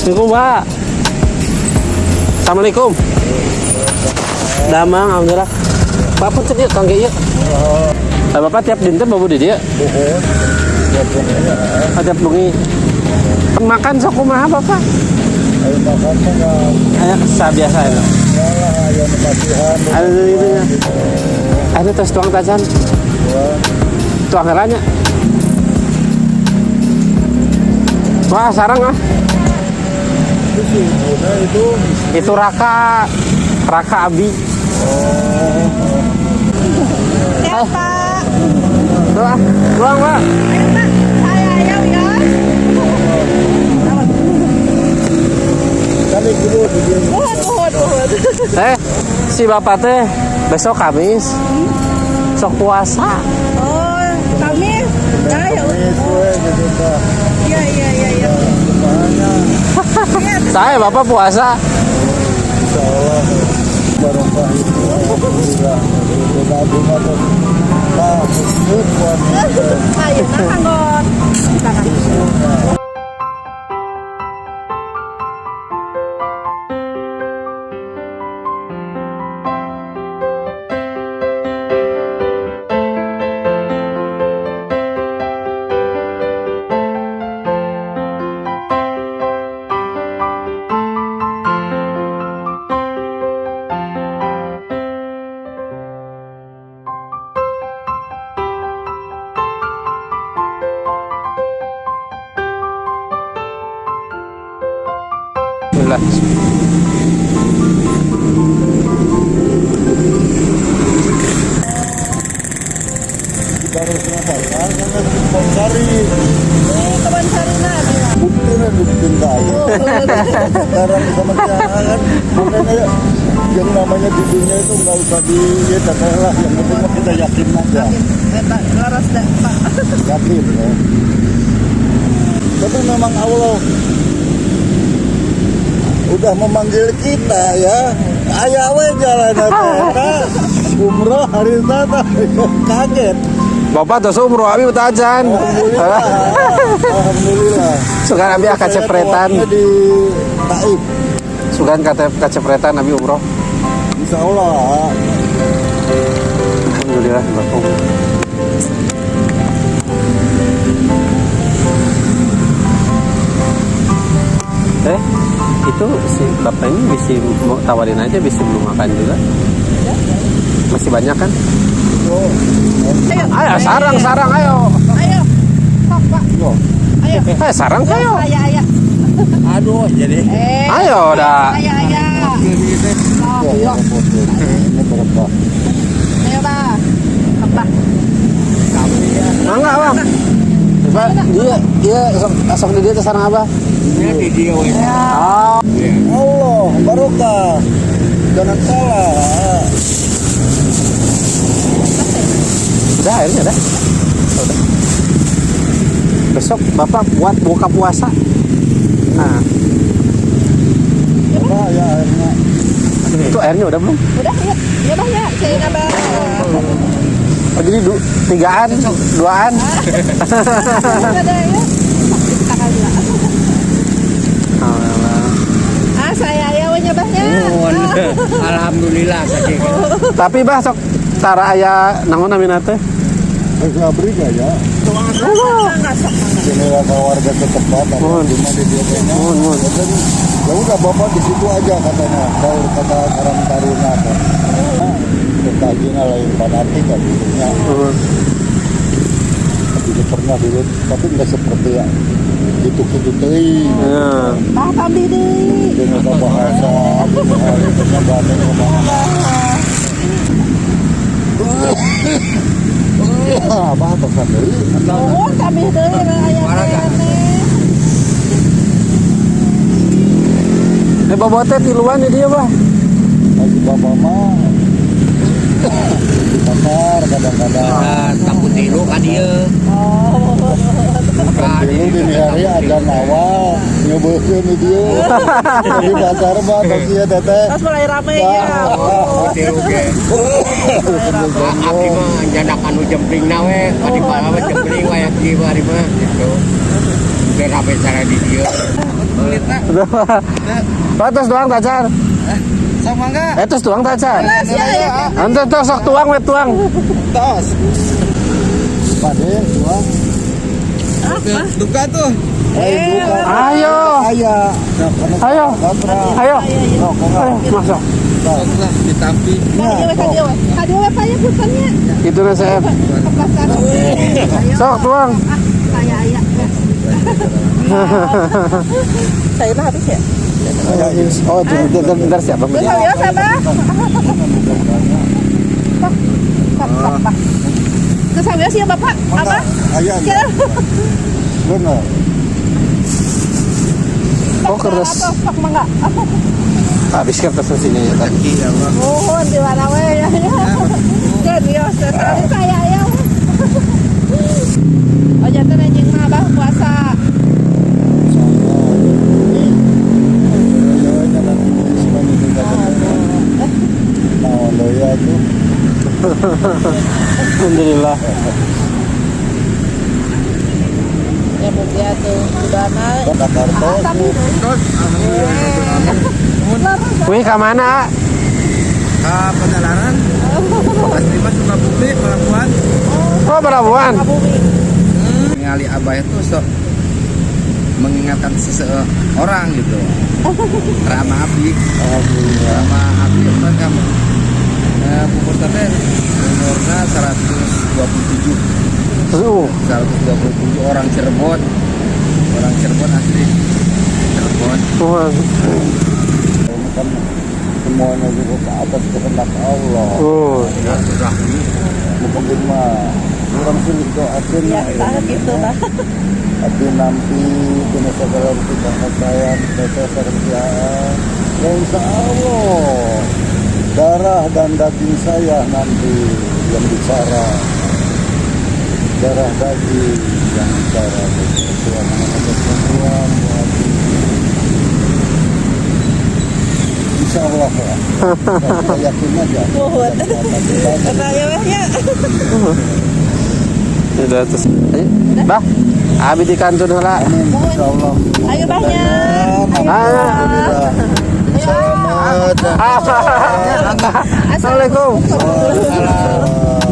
Assalamualaikum, Pak. Assalamualaikum. Damang, alhamdulillah. Pak, punten ieu kangge ieu. Lah, Bapak tiap dinten bobo di dieu? Bohong. Oh, tiap bengi. Makan sok kumaha, Bapak? Ayo makan mah nggak Aya biasa ya. lah, ayo kasihan. Ada itu nya. Ada tos tuang tacan. Tuang heula nya. Wah, sarang ah. Itu sih, udah itu. Itu Raka Raka Abi. Sehat, Pak. Tuang, tuang, Pak. Ayo, Pak. Saya ayo ya. Kali kudu di dia. Mohon, mohon, mohon. Eh, si Bapak teh besok Kamis. Sok puasa. Oh, Kamis. Ya, ya. Kamis we gitu Pak. Iya. Banyak. Saya Bapak puasa. Insya Allah barokah itu. Alhamdulillah. Kita bunga tuh. Nah, itu buat Ayo, nah, kanggo. Bismillah. Kita harus pasar karena Kebon Sari. Oh, Kebon Sari nah. Bukti lah bukti kaya. Sekarang sama kan makanya yang namanya di dunia itu nggak usah di ya lah, yang penting mah kita yakin aja. Eta laras dah, Pak. Yakin ya. Tapi memang Allah udah memanggil kita ya. Ayo we jalan eta umroh hari tata kaget. Bapak tos umroh abi tajan. Alhamdulillah. Alhamdulillah. Sugan abi ah Saya kacepretan. tawafnya di Taif. Sugan kacepretan abi umroh. Insya Allah. Alhamdulillah Bapak. Eh, itu si bapak ini bisa mau tawarin aja, bisa belum makan juga. Masih banyak kan? Oh, Ayo. Ayo sarang sarang ayo. Ayo. Pak, Pak. oh. Ayo. Eh, sarang ayo. Ayo, ayo. Aduh, jadi Eh. Ayo dah. Ayo, ayo. Ya, ini berkah. Ayo, Pak. Pak. Mangga, Bang. Coba dia dia sok sok di dia teh sarang apa? Ini di dia we. Oh, Allah barokah. Jangan salah. udah airnya dah. Udah. Besok Bapak buat buka puasa. Nah, Apa ya airnya? itu airnya udah belum? Udah, ya. Ya, Bang, ya. Saya nabah. Oh, jadi tigaan, duaan. Ada ya. Kita kali lah. Alhamdulillah. Ah, saya ya we nyabahnya. Nuhun. Alhamdulillah sakit. Tapi bah sok tara aya naon namina teh? Terus abri gak ya? Enggak sok. Sini warga setempat ada Mohon. cuma di dia kayaknya. Mohon, mohon. Jadi, ya udah bapak di situ aja katanya. Kalau kata Karang Taruna kan. Nah, kita lain fanatik kan gitunya. Juga pernah dulu, tapi nggak seperti yang gitu-gitu teuing. Ya. Bah, tambih deui. Dengan bahasa, bahasa bahasa kemana. Apa pesan deui? Nuhun tambih deui aya teh. Eh bawa teh tiluan di dia, Bah. Masih bapak mah di pasar kadang-kadang. Takut tilu ka dieu. Oh. Dulu dini hari ada awal nyobakeun di dieu. Di pasar mah tos ieu teteh. Terus mulai rame ya. Oh, tilu ge. Abdi mah nyandak anu jemplingna we, ka di mah jempling we kieu ari mah gitu. Teu rame cara di dieu. Pak, tos tuang tacan. Sama enggak? Eh, tos tuang tacan. Belas ya, ya. Ente tos sok tuang we tuang. Tos. Pade, tuang. Duka tuh. Eh, bukan. Ayo. Aya. Nah, karena Ayo. Kontra. Ayo. No, kontra. Ayo, masuk. Sok lah ditampi. Kadieu we, kadieu we. Kadieu we Pak ya puntennya. Itu na saya. Ke pasar. Ayo. Sok tuang. Ah, saya aya. Saya mah habis ya. Oh, bentar, bentar siapa? Terus ya sama. Pak, pak, pak, pak. Terus sambil sih ya Bapak, apa? Aya. Ya. Benar. Oh, keras. Apa, pak mangga. Habis kertas nasinya ya tadi. Rezeki ya Allah. Mohon di mana we ya. Kan ya, sekali saya ya. Oh, jantan anjing mah abah puasa. Nah, ya tuh. Alhamdulillah. Ya mugia tuh udana. Jakarta. Tapi Tos, alhamdulillah. Wih, ke mana? Ka Padalarang. Asli mah Sukabumi, Pelabuhan. Oh, Pelabuhan. Bumi. Ningali abah itu sok mengingatkan seseorang gitu. Rama Abi. Alhamdulillah. Rama Abi itu kan pupur teh umurnya 127. 127 orang Cirebon. Orang Cirebon asli. Cirebon. Wah. Ini kan semuanya juga ke atas kehendak Allah. Oh. Ya sudah. Mungkin mah kurang sulit doakan Ya, tak gitu lah. Tapi nanti kena segala rupiah saya, saya kerjaan. Ya insya Allah darah dan daging saya nanti yang bicara. Darah daging yang bicara. Tuhan Tuhan Tuhan. Insya Allah ya. Saya yakin aja. Mohon. Kata ya weh ya. Udah terus. Ayo. Bah, abi di kantun heula. Amin. Insya Allah. Ayo bahnya. Ayo. Alhamdulillah. Selamat. Assalamualaikum. Waalaikumsalam.